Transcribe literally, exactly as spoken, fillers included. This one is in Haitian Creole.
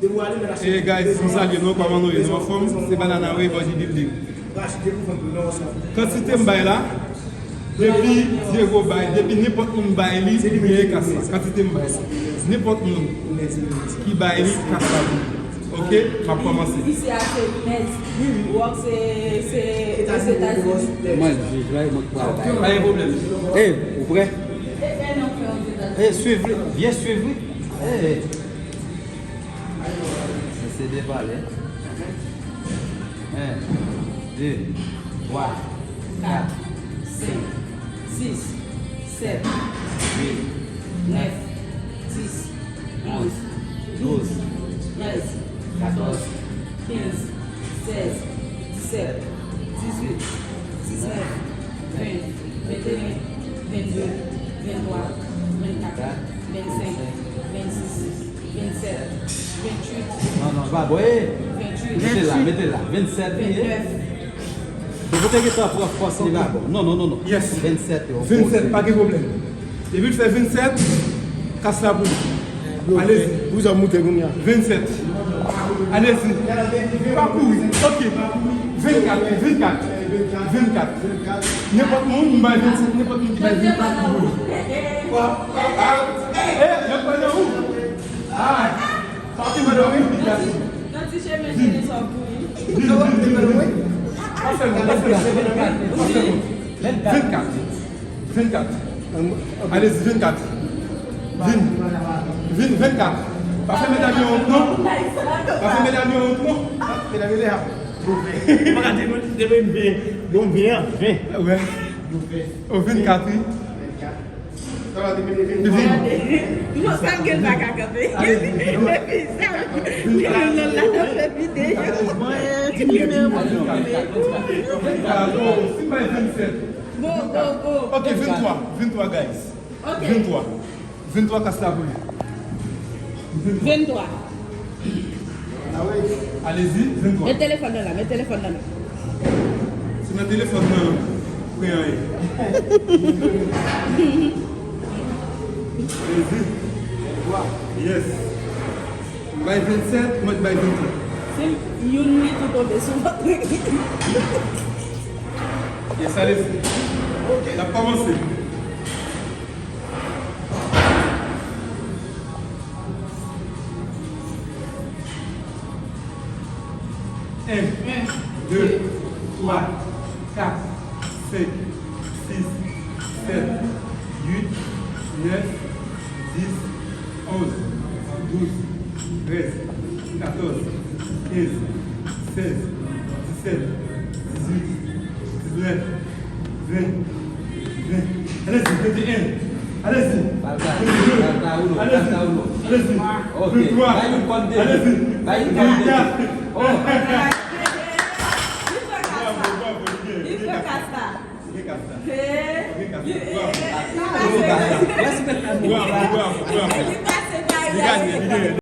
Hey guys, m salye nou, kòman nou ye? Nou anfòm? Se Banana Way, Body Building. Kantite m bay la, depi Diego bay, depi nenpòt moun bay li, li genyen kas la. Kantite m bay la. Nenpòt moun ki bay li, kas la pou li. Ok, m ap kòmanse. Isi a se Mèz. Wòk se, se Ozetazini. Mwen, jis la, mwen k pral bay. Pa gen pwoblèm. Ey, ou prè? Ey, swiv li. Byen swiv li. Ey. Mesye depale. En, de, twa, kat, senk, sis, sèt, uit, nèf, dis, onz, douz, trèz, katòz, kenz, sèz, disèt, dizuit, diznèf, ven, venteyen, vennde, venntwa, vennkat, vennsenk, vennsis, vennsèt, venntuit. Non, non, pa bon, eh. Venntuit. Mete la, mete la. Vennsèt, eh. Vennèf. Ou te gentan pran fòs li la, bon. Non, non, non, non. Yes. Vennsèt, yo. Vennsèt, pa gen pwoblèm. Depi l fè vennsèt, kas la pou li. Alezi. Ou jan moute kounye a. Vennsèt. Alezi. Pa kouri. Ok. Vennkat, vennkat. Vennkat. Nenpòt moun, m bay vennsèt, nenpòt moun ki bay vennkat pou ou. Eh, y ap pale ou. Ah, pa te mande yon eksplikasyon. Nan ti chemen, se sa pou li. Vin, vin, vin, vin. Pa fè wont, pa fè wont, pa fè wont. Vennkat. Vennkat. Alezi, vennkat. Vin. Vin, vennkat. Pa fè medam yo wont, non. Pa fè medam yo wont, non. Medam yo deja. Ou pa ka demen, demen ven. Bon, ven, ven. Wè. Oh, vennkat, wi. Vin. Mwen sa m gen pa ka kanpe. Epi sa m gen lòt la nan fè videyo. Vennkat. Si bay vennsèt. Go, go, go. Ok, venntwa. Venntwa, guys. Ok. Venntwa. Venntwa, kas la pou li. Venntwa. Alezi, venntwa. Met telefòn nan la, met telefòn nan la. Se nan telefòn nan, prè an ye. Alezi. Yes. M bay vennsèt, mwen bay venntwa. Se youn li tou tonbe sou vant li. Yes, alezi. Ok. N ap kòmanse. En, de, twa, kat, senk, sis, sèt, uit, nèf, dis, onz, douz, trèz, katòz, kenz, sèz, disèt, dizuit, diznèf, ven, ven. Alezi, venteyen. Alezi. Vennde. Alezi. Venntwa. Alezi. Vennkat. Oh. Bravo, bravo, li genyen. Li genyen kas la. Li genyen kas la. Li genyen kas la. Bravo. Bravo, bravo, bravo. Li genyen.